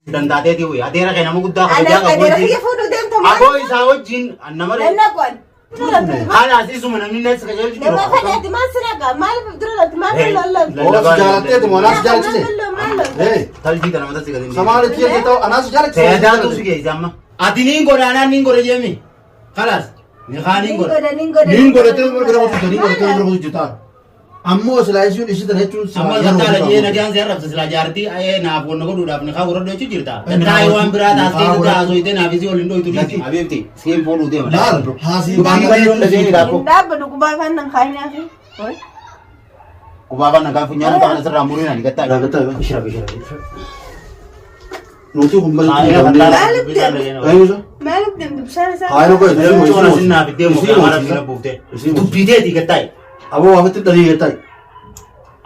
Dandaateeti hoyi. Adeera kee nama guddaa kabajaa Ana qabu adeera wajjin. kiyya fuudhuu deemta maal? Aboo isaa wajjin nama Nanna qo'an. Haala asii namni nas qajeelchu jiru. Nama fedheeti maal si naqa? Maaliif dura lolti? Maal lolti? Oo si jaalatteeti moo anaas jaalachise? Maal lolti? Ee Talbii kana mata si gadi. samaalitti jette ta'u anaas jaalachise. Seedaatu si geesse amma. Ati niin godha anaan niin godha jeemi. Kalaas. Ni kaa niin godha. Niin godha. Niin godhatee umar bira qotu niin godhatee umar qotu jirta. Ammoo silaa isiin isii tana jechuun Amma gattaala jee nagaan si arrabsa silaa jaartii ayee naaf wanna godhuudhaaf ni kaa godhadhu jechuu jirta. Ni kaa Taa'ee waan biraa ni taas kaa keessatti godhadhu. haasoyitee naaf isii waliin dhoytu dhiisi. Habiibti siin fuudhuu deema. Laal haasii Dubbii bal'oon dhageenye daakuu. Hin dhaabbatu qubaa afaan nan kaayinaa fi. Qubaa afaan nagaa funyaan ta'an asirraa muriin ani gattaa. Gattaa. Ishira ishira. Nuti kun Haayina bal'oo. Maaliif deemtu? Eenyusa? Maaliif deemtu bishaan isaa? Haayina qoy. Namni sinnaaf deemu gaamara bira buuftee. Dubbii teetii gattaa'e. Aboo waamitti dhalii gattaa.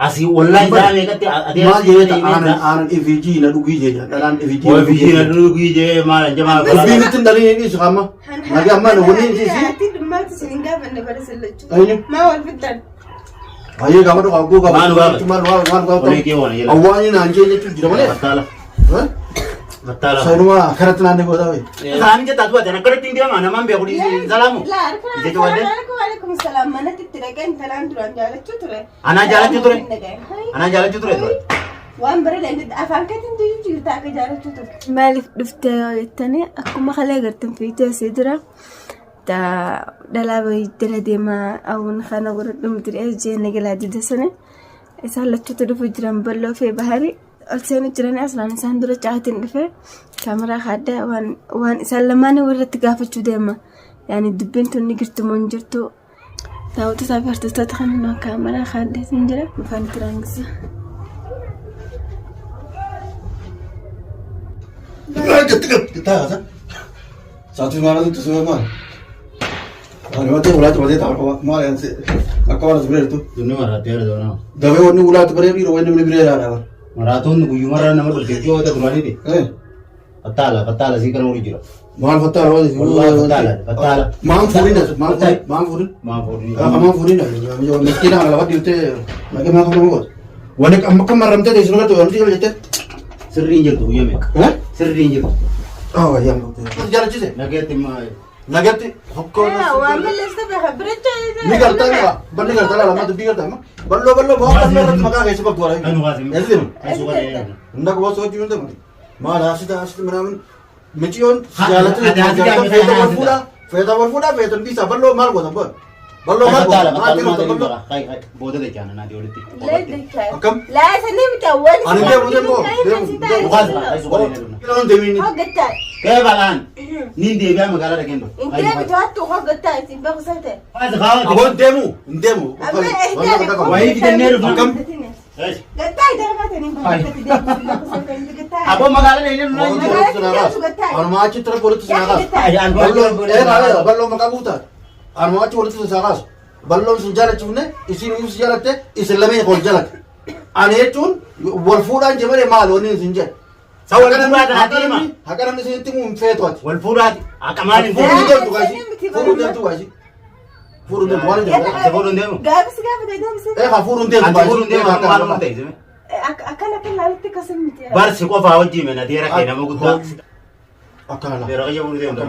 Asii wallaahi isaa meeqatti Maal jedhee aanan aanan ifijii na dhugii jee dhalaan ifijii. Ofii na dhugii jee maal jamaa Dubbiin itti dhalii hin dhiisu amma. Nagi amma wanni hin dhiisi. Ati dhummaatti isin hin gaafanne bara sillachuu. Eenyu? Maa wal fixxan? Baay'ee gaafa dhugaa guu gaafa. Maal gaafate? Maal maal maal Olii gaafate? kee waan jedhan. Awwaanii naan jee jechuun jira malee. Battaala. Battaala. Sanumaa akkanatti naannoo gootaa wayi. Isaanii jettaa tuwate akkanatti hin deema namaan beeku dhiisi salaamu. Laa harka Jecha wadde. Waalaikum salaam manatti itti dhaqee intalaan duraan jaalachuu ture. Anaa jaalachuu ture? Anaa jaalachuu ture ture. Waan bareeda inni afaan keetiin jiru jirta akka jaalachuu ture. Maaliif dhufte yoo jettanii akkuma kalee gartan fiitee asii jira. Dhalaa wayii jala deemaa hawwin kana godhadhu miti jee nagalaa dida sana isaan lachuutu dhufu jiran bal'oo fi bahari ol seenu jiran aslaan isaan dura caatiin dhufe kaameraa kaadda waan waan isaan lamaan walirratti gaafachuu deema yaani dubbiin tun ni jirtu moo hin jirtu daawwattoota fi hordoftoota kan hundaa kaameraa kaaddeetiin jira dhufaan tiraangisa. Saatii maal asitti suura maal? Ani wanti ulaatti batee ta'a maal akka waan as bira jirtu. Dunni maraatee argaa nama. Dafee wanni ulaatti baree dhiira wanni namni bira yaada. Maraatoonni guyyumarraa nama dhufte yoo ta'u duraaniiti. Fattaala fattaala sii kana wali jira. Maal fattaala waan Wallahi fattaala fattaala. Maan fuudhin as maal fuudhin maal fuudhin. Maan fuudhin. Maan fuudhin miskiina kana lafa dhiirtee nagee maa kana godhu. Wanni amma kan marramtee teessu irratti wanti jala jettee. Sirriin jirtu guyyaa meeqa? Sirriin jirtu. Ah yaa jaalachise. Nageetti immoo Nageetti hokkoon. Waan balleessite beeka biricha. Ni gartaa ni balli gartaa lama dubbii gartaa amma balloo balloo boo bal'oo irratti maqaa keessa bakka waraabbi. Kan waasin. Eessi deemu. Kan suuqa deemu. Hunda qaba soo jiru deemu. Maal haasita haasita minaamin miciyoon jaalatti Ati haasita jaalatti haasita feeta wal haasita. fuudhaa feeta wal fuudhaa feeta dhiisaa balloo maal goota boo balloo maal Fattaala goota maal fattaala goota balloo maal deemu booda dachaana naati walitti. akkam Laa sanii miti awwaal. Ani deemu deemu deemu deemu. Dhugaas kan suuqa deemu. Kiloon deemiin Hoggattaa. Kee balaan niin deebi'aa magaalaa dhaqeen dhufu. Hin deebitu hattuu hoggattaa isin beeksise. aboon deemu hin deemu. Wayii fidannee dhufna. Akkam? Gattaa darbatanii bakkatti deebisu gattaa. Aboo magaalaa dhaqeen dhufna. Anuma achitti rakkoo walitti sinaa kaasu. Bal'oo maqaa guutaa. Anuma achi walitti sinaa kaasu. Bal'oon sin jaalachuufne isin iyyuu si jaalatte isin lameen wal jalatte. Ani jechuun wal fuudhaan jee malee maal wanni isin jedhe. Sa wal fuudhaa kanaa deema. Haqa namni isinitti himu hin feetu ati. Wal fuudhaati. Akka maal hin Fuudhuu fuudhu. hin deemtu gaasi. Fuudhuu hin deemtu gaasi. Fuudhuu hin deemtu waan hin deemtu. Ati fuudhuu hin deemu. Gaafis gaafate deebise. Eh haa fuudhuu hin deemtu Ati gaasi. fuudhuu hin deemu akka maal hin ta'e. Akkana akka laalitti akkasii miti. Barsi qofaa wajjin mana deera kee nama guddaa. Akkana laa. Deera kiyya fuudhuu deemtu.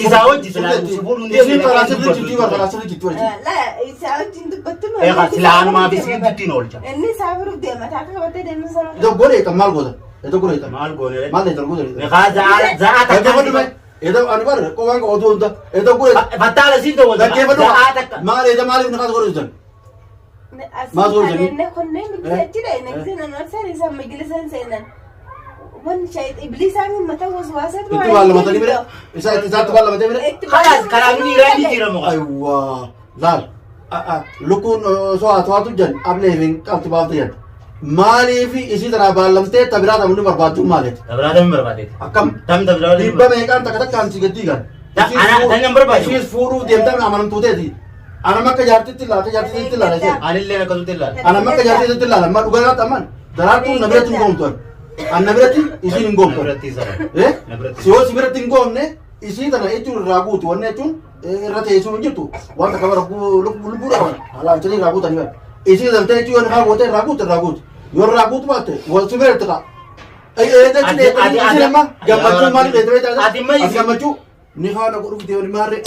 Isaa wajji silaa si fuudhuu hin deemu. Isin karaa sirrii jirti karaa sirrii jirti wajjin. Laa isaa wajjin dubbattu Eegaa silaa anumaa fi siin duttiin oolcha. Inni isaa fuudhuuf deema taaka qabatee deemu sana. Iddoo godhe maal goota? Iddoo godhe Maal goone? maal iddoo godhe? Meeqaa za'aa Dhaggeeffadhu takka. mee. Edaa ani bara qofaan qaba hunda. Edaa godhe. Fattaala siin ta'u Dhaggeeffadhu. za'aa takka. Maal edaa maaliif naqas godhe jirtan? Maal Asii godhu kan kunneen achi dha'e nagzee nan arsan isaan majlisan seenan. Wanni shayit ibliisaan mataa waswaasatu Itti baallamatanii bire. Isa itti isaatti baallamatee bire. Kalaas karaa miiraan jijjiiramu qaba. Aywaa laal. Lukkuun osoo haa to'atu jan ablee hin qabtu baaftu jan. Maaliif isii tanaa baallamtee tabiraa taphni barbaaddu maaliif? Tabiraa tamii barbaadeeti. Akkam? Tam tabiraa Dhibba meeqaan takka takkaan si gaddii kan. Ana hin barbaadu. Isiis fuudhuuf deemtaan amanamtuu teeti. Anam akka jaartitti ilaala, akka jaartitti ilaala isheen. Anillee akkasutti ilaala. Anam akka jaartitti ilaala. Amma dhugaa irratti amman daraartuun na biratti hin goomtu. An na biratti isiin hin goomtu. Na biratti isa. Eh? Na biratti. Si yoo si biratti hin goomne isii tana jechuun irraa guutu wanni jechuun irra teessuu hin jirtu wanta kabara lubbuu dhaban alaalchanii irraa guutanii bara. Isii tana jechuun yoo haa goote irraa guutu irraa guutu. Yoo irraa guutu baatte wal si biratti ka'a. Gammachuu maaliif dheetee beektaa? Ati ma Ati gammachuu ni haala godhuuf deemni maarree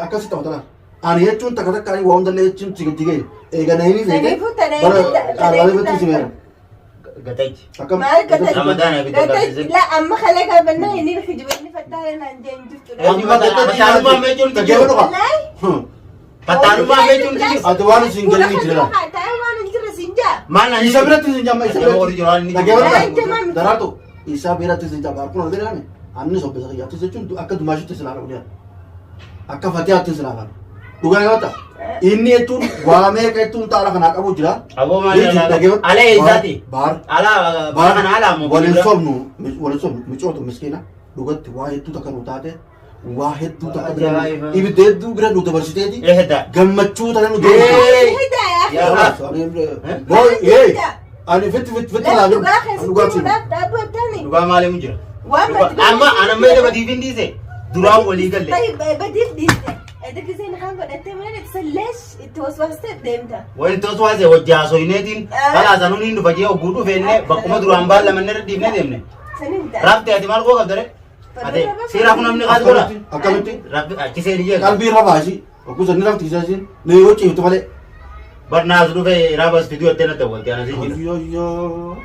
akkasii ta'u talaan. Ani jechuun takka takka ani waa hundallee jechuun si gadi ga'e. Eega na hin feete. Saniifuu tana Bara hin- qaalaalee bitti si meera. Gataji. Akkam. Maal gata? Ramadaana fi Gata la amma kala gaafannaa inni kijibni fattaala naan jeen jirtu. Fattaalummaa meechuun Dhaggeeffadhu qaba. Wallaahi. Fattaalummaa meechuun jiru. Ati waan isin galanii jira. Taa'ee waan hin jirre siin jaa. Maal naan Isa biratti isin jamma isa Ati warri jiru biratti. inni Dhaggeeffadhu. Daraartu isa biratti isin jamma akkuma beekame anni sobbisa kiyya ati jechuun akka dumaashitti isin haala godhan. Akka fatihaatti isin haala. Dhugaa yoo ta'a inni jechuun waa meeqa jechuun taala kanaa qabu jira. Aboo maal ilaala? Ala eessaati? Baar. Ala bara kana ala ammoo. Waliin sobnu waliin sobnu micootu miskiina dhugatti waa hedduu takka nu taate waa hedduu takka bira Ajaa'iba. ibidda hedduu bira nu dabarsiteeti Eehedda. gammachuu tana nu Ee. dabarsite. Hidaa yaa. Boy, hey, ani fitti fitti fitti Lafa laa jiru. dhugaa Ani keessatti dhugaatii. muudhaaf dhaabbattani. Dhugaa maaliimu jira? Waan Dhugaa- Amma ana meeshaa badiif hin dhiise duraan walii galle. Badiif dhiiste. Edda giseen kan godhattee mana ibsa leesh itti waswaastee deemta. Wanti toswaase wajji haasoineetiin kalaa sanuun hin dhufa jee ogguu dhufeenne bakkuma duraan baallamanne irra dhiifnee deemne. Saniin ta'a. Rafte ati maal koo qabdare? Ate seeraa kun namni kaas godha. Akkamitti? Rabbi achi seeni jee. Qalbii irra baasi. Ogguu sanni rafti isa isin ni yoo ciiftu malee. Barnaas dhufe raabas fiduu ettee natti awwalti ana siin jira. Ayyo.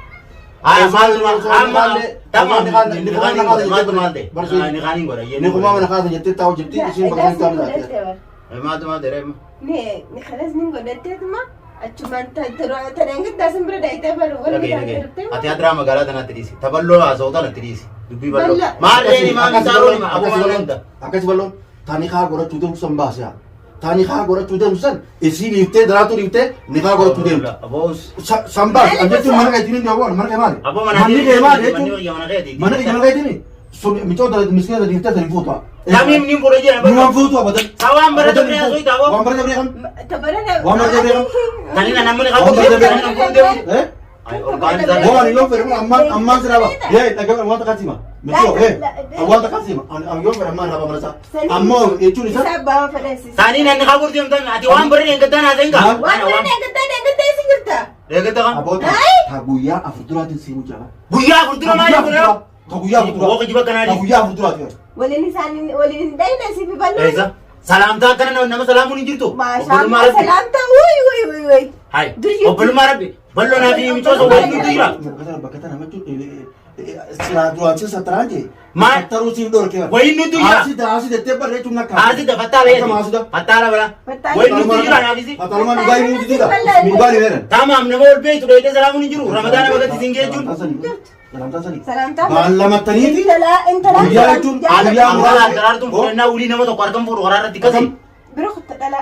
Haa maal amma tamam ni kaaniin godha maaltu maal ta'e? Ni kaaniin godha. Ni kumaa mana kaasa jettee taa'u jirti isin bakka sanatti taa'u taate. Maaltu maal ta'e reema? Ni kanas ni godhatteetuma achumaan tanaan gaddaa sin bira daayitee baru wal Dhagee dhagee. Ati adiraa magaalaa tanatti dhiisi. Taballoo haasa'u tanatti dhiisi. Dubbii bal'oo. Bal'aa. Maal reeni maal misaaloo hima aboo maal hunda. Akkasi bal'oon taani kaa godhachuu deemtu san baase haa. Taani kaa godhachuu deemtu san isii dhiiftee daraatu dhiiftee ni kaa godhachuu deemtu. Aboos. San baase an jechuun mana keetiin hin deemu mana kee maali? Aboo mana Manni kee maali jechuun Manni mana keeti. mana kee mana keetiin sun micoo miskiina dhiiftee san hin fuutu. Tamiim ni fuudhee jira. Numan fuutu abadan. Sawaan bara dabree asoo itti aboo. Waan bara dabree kam? Tabarana. Waan bara dabree kam? Kan inni namni qabu deemu kan inni fuudhee deemu. Eh? Ay orgaan isaa. Waan yoo fedhe ammaan ammaan sirraa ba. Yee dhaggeeffadhu waan takka sima. Micoo eh waan takka sima. Ani yoo fedhe ammaan irraa babarasa. Ammoo jechuun isa Isaa baaba fedheessis. Taanii namni qabu deemtan ati waan bara deeggataan haasa'in kaa. Waan bara deeggattaa deeggattee isin jirta. Deeggataa kan. aboota ta guyyaa afur duraatiin siimuu jira. Guyyaa afur dura maal godhaa? Ta guyyaa afur duraa. Wooqa jiba kanaa Ta guyyaa afur duraati. Waliin isaanii waliin hin dhayne siif bal'oo. Eessa? Salaamtaa akkana nama salaamuun hin jirtu. Maashaa salaamtaa wuy wuy wuy wuy. Hai. Duyyuu. Obbolummaa rabbi. Bal'oo naa fi micoo sun waliin nutu jira. Bakka tana jechuun silaa duraan si sattaraan jee. Maal? Sattaruu siif dhorkee. Waliin nutu jira. Haasida haasida jettee barreechuun akka. Haasida fattaala Akkam haasida? Fattaala bara. Fattaala. Waliin nutu jira naafisi. Fattaalumaan dhugaa himuu didida. Dhugaa ni meeran. Tamaam nama ol beektu dheedhee salaamuun hin jiru. Ramadaana bakka isin geechuun. Salaamtaa sanii. Salaamtaa. Baallamataniiti. Intala intala. Guyyaa jechuun guyyaa Amala muraasa. daraartuun fudhannaa wulii nama tokko harkan fuudhu karaa irratti kasi. Bira kutta dhala.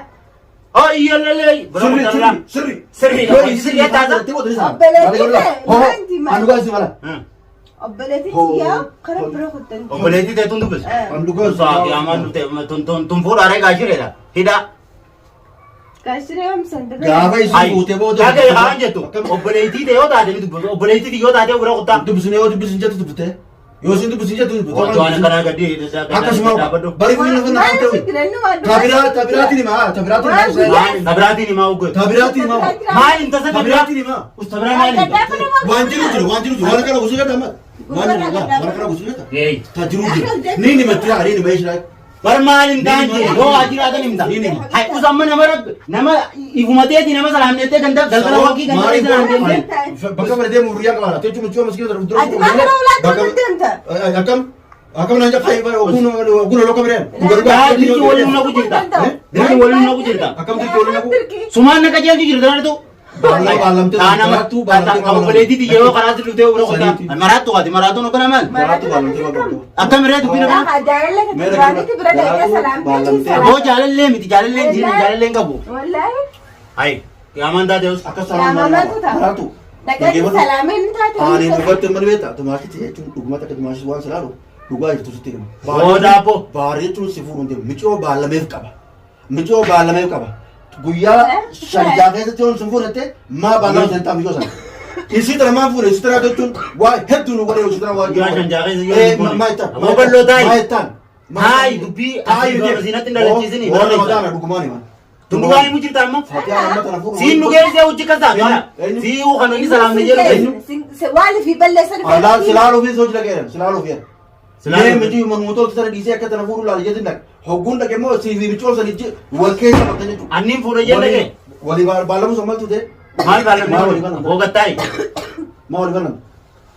Ayyalallee. Sirri sirri sirri. Sirri. Yoo Hojii sirrii adda adda. Ani dhugaa si mala. Obboleettii yaa karaa bira kuttan. Obboleettii ta'e tun dubbisu. Ani dhugaa si Saati amaan dhufte tun fuudhaa ree gaashireedha. Hidhaa. Gaashiree amsan Gaafa isin fuutee booda. Dhagaye haan jettu. Obboleettii ta'e yoo taate ni dubbisu. Obboleettii yoo taate bira kuttaa. Dubbisne yoo dubbisin jettu dubbiste. Yoo isin dubbisin jettu dubbiste. Wanti waan akkanaa gadi Akkasuma bari kun lafa na ta'u. Tabiraa tabiraatiin himaa tabiraatiin himaa. Tabiraatiin himaa uggatu. Tabiraatiin himaa. Maal hin tasa tabiraa? Tabiraatiin himaa. Us tabiraa maal hin ta'a? Waan jiru jiru waan jiru jiru waan kana gosa gata amma. Waan jiru waan kana gosa gata. Eey. Ta jiru jiru. Ni ni matti ni ni meeshaa. Bar maal hin ta'an jee yoo haa jiraatan hin ta'a. Ni ni. Hai us amma nama rabbi nama ifumateeti nama salaamnettee ganda galgala wakii ganda salaam deemtee. Bakka bara deemu hurriyaa qabaata. Teechuma michuu maskiina darbu dura. Ati maal kana olaantuu deemta? Akkam akkam naan jaqa oguun oguun oloo kabireen. Daa dirki waliin nagu jirta. Dirki waliin nagu jirta. Akkam dirki waliin nagu? Sumaan na qajeelchu jirta nartu. Baalamtee Taanama obboleettii tiyya yoo karaa dhuftee bira qotaa. Maraattu qaati maraatuun akkana maal? Maraattu baalamtee baalamtee. Akkam irree dubbii nama? Jaalallee duraanitti bira dhaqee salaamtee. Aboo jaalallee miti jaalallee hin jiru jaalallee hin qabu. Wallaahi. Hai qiyaamaan taate us. Akka salaam maraattu. Dhaqee salaamee ni taate. Ani dubartii mana beektaa tumaashitti jechuun dhugumatti akka tumaashitti waan silaalu dhugaa jirtu sitti hima. Booda abbo. Baar jechuun si fuudhuun deemu micoo baalameef qaba. Micoo baalameef qaba. Guyyaa shanjaa keessatti yoon sun fuudhatte maa baalama seentaa micoo sana. Isii tana maa fuudhe isii tana jechuun waa hedduu nu godhe isii tana waa Guyyaa shanjaa keessa yoo hin fuune. Maa jettaan. Aboo bal'oo taa'i. Maa jettaan. Taa'i dubbii asii asinatti hin dalachiisini. Warra madaala dhugumaan hima. Tun dhugaa himu jirta amma. Fatiyaa amma tana fuudhu. Siin nu geessee hojii kan taatu. Eenyu? Sii kan inni salaamne jedhu. Waan fi balleessan Alaa silaaluu fi sochi dhaqeera silaaluu fi. Silaaluu Silaaluu fi. miti manmootota sana dhiisee akka tana fuudhu laala jetin dhaqe. Hogguun dhaqe immoo sii fi bicoon sanii wal keessa qabda jechuudha. Anniin fuudha jenne kee. Walii baalamu sun maltu ta'e. Maal Maal walii baalamne? baalamne? Hoogattaayi. Maa walii baalamne?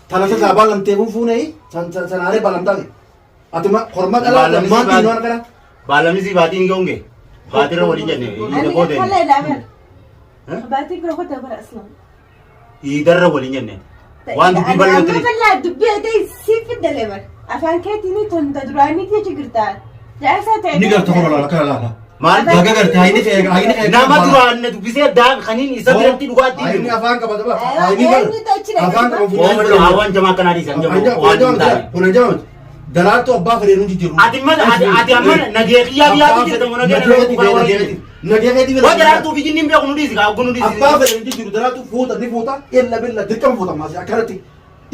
Tana sasaa baalamtee kun fuunee sanaaree baalamtaati. Ati horma dhalaa Baalamni si lammaan baal- diinoo kana. Baalamni si baatiin goonge. Baatirra waliin jenne. Iida booda. Baatii bira kota bara aslan. Iidarra waliin jenne. Waan dubbii bal'oo Amma ture. bal'aa dubbii adii siif fiddalee bara. Afaan keetiin tun duraanii jecha girtaa. Jaarsaa ta'e. Ni garta horma laala kana laala. Maal? Gaga garte hayni kee hayni kee. Nama duraan na dubbisee daa kaniin isa biratti dhugaatii Hayni himu. afaan qabata ba. Aywa, Hayni bar. eenyutu achi dhaqe? Afaan qaba Oomaloo hawaan jamaa akkanaa dhiisan jamaa waan hin taane. Kun jamaa. Daraartuu abbaa fedhee nuti jiru. Ati amma ati amma nagee qiyyaa biyyaatu jirta moo nagee nama dhugaa waliin. Nagee keetii Waa daraartuu fi jinniin beeku nu dhiisi kaa oguu nu dhiisi. Abbaa fedhee nuti jiru daraartuu fuuta ni fuuta illa billa dirqama fuuta maasii akkanatti.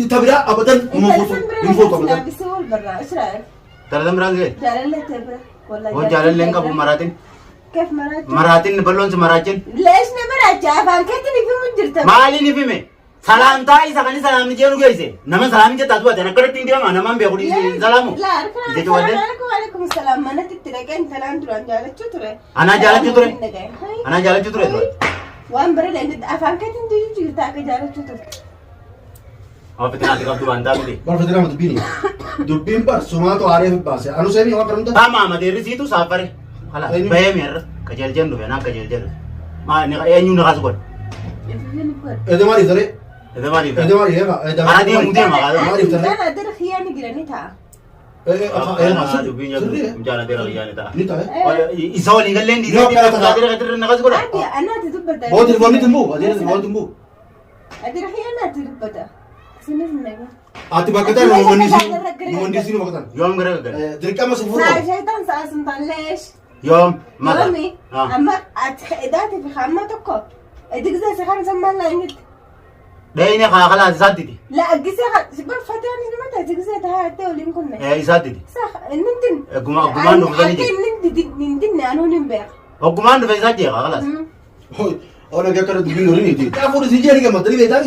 Ita biraa abadan hin fuutu hin fuutu abadan. Daraartuu biraan ga'e. Jaalallee ta'e bira. Wallahi Hoo jaalallee hin qabu maraatiin. Keef maraachuu. Maraatiin bal'oon si maraachin. Leesh na maraacha afaan keetiin ifimu jirta. Maaliin ifime? Salaamtaa isa kan salaamni jeenu geesse. Nama salaamni jettaa tu'ate akkanatti hin deema namaan beeku dhiisi salaamu. Laa harka Jecha wallee. alaikum alaikum salaam manatti itti dhaqeen talaan duraan jaalachuu ture. Anaa jaalachuu ture? Anaa jaalachuu ture ture. Waan bareeda inni afaan keetiin tuyyuu jirta akka jaalachuu turte. Amma fitinaati qabdu waan taatu. Bar fedhee nama dubbiin. Dubbiin bar sumaatu aaree baase. Anu seebii waan kana hunda. Tama amadeerrisiitu saafare. Kala Eenyu? bahee mi'arra qajeelcheen dhufe naa qajeelchee dhufe. Maa eenyu na kaasu godhe? Ififin godhe. Edda maaliif taree? Edda maaliif? Edda maaliif eega? Edda Karaa deemuu deema kaadha. Maaliif taree? Mucaan addara xiyyaa ni jira ni ta'a. Dubbiin jedhu mucaan adeera xiyyaa ni ta'a. Ni ta'a. Isa walii galleen Yoo akkana ta'a. adeera qadirra na kaasu godha. Ati anaati dubbata. Boo telefoonni timbuu? Adeera telefoonni timbuu? Addara xiyyaa naati dubbata. Isinis nagaa. Ati bakka ta'e nu wannisiin nu bakka ta'e. Yoom gara gaggale? Dirqama si fuudhu. Saa shaytaan sa'a sun taan leesh. Yoom mata? Yomi amma ati idaati fi hamma tokko. Idigzee si kan sammaan laa inni. Dhayine kaa kalaas isaattiti. La aggisee kan si barfataan inni mata idigzee tahaa itti waliin kunne. Isaattiti. Sax inni din. Oggumaan dhufanii Akka jira. inni din dinne anuun hin beeku. Oggumaan dhufe isaa jeeqa kalaas. Ona akkana dubbiin horii miti. Fuudhu si jee ni gammadda ni beektaa?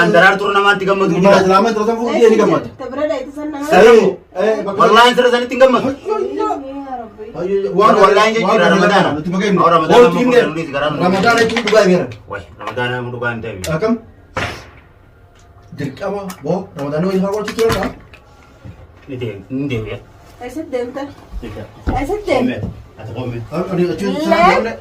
An daraartuu namaatti gammadu jira. Islaama intala san fuudhu jee ni gammadda. Tabira dha san nama. Sirrii. Eh, bakka- Wallaahi sirra sanitti hin gammadu. Yaa Rabbi. Waan Wallaahi jechuudha, Ramadaana. Nuti bakka Oh, Ramadaana Wanti amma himne fuudhan garaa nu- Ramadaana jechuun dhugaa himeera. Way ramadaana mu dhugaa hin ta'e. Akkam? Dirqama boo Ramadaana wayii fa'aa qochuu ture dha. Ni deemu ni deemu. Eessatti deemta? Eessatti deemta? Ati qoome. Ani achuun sana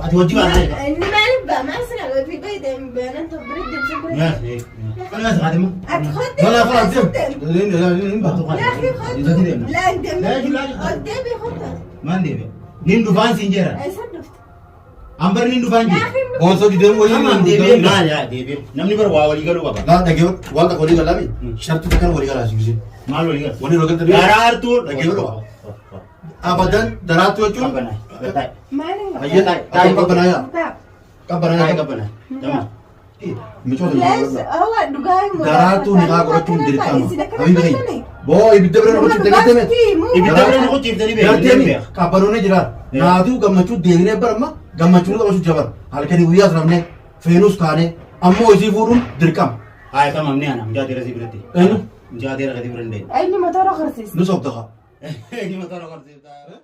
Ati hojii waan ta'eef. Inni maaliif ba'a? Maal sana fi bayi deemu baanaan ta'u bira deemsa bira. Nyaas haadima. Ati kootti. Bala fa'aa Eessatti deemu. deemta? Yaa akhi kootti. Laa hin deemne. Ol deebii kootti. Maan deeme? Nin dhufaan siin jeera. Eessatti dhufte? Ambar nin dhufaan Yaa jira. akhi Boonsoo dideemu wayii. Tamam deebi'ee maal yaa deebi'ee. Namni bara waa walii galuu qaba. Laa dhagee waan tokko walii galaa mi? Sharti takkan walii galaa si gisee. Maal walii gala? Walii galaa. Daraartuu. Dhagee Abadan daraartuu jechuun. Qabbanaa. Gataa. maaliin Ayyee Taa'e. qabbanaa yaa. Taa'u. Qabbanaa Taa'e yaa. qabbanaa. Tamam. Michoota Lees hawa dhugaa himu. Daraartuu ni haa godhachuun dirqama. Habibi keenya. Boo ibidda bira nuti dagatame. Ibidda bira nu qochiiftanii beeku. Garteemi qabbanoonni jira. Naatuu gammachuu deebinee baramma gammachuu qabachuu jabar. Halkanii guyyaas rafnee feenus kaanee ammoo isii fuudhuun dirqama. Haa tamam ni ana mucaa dheeraa si biratti. Eenyu? Mucaa dheeraa gadi bira hin deemu. Eenyu motora horsiisa? Nu sobdaqa. Eenyu motora horsiiftaa?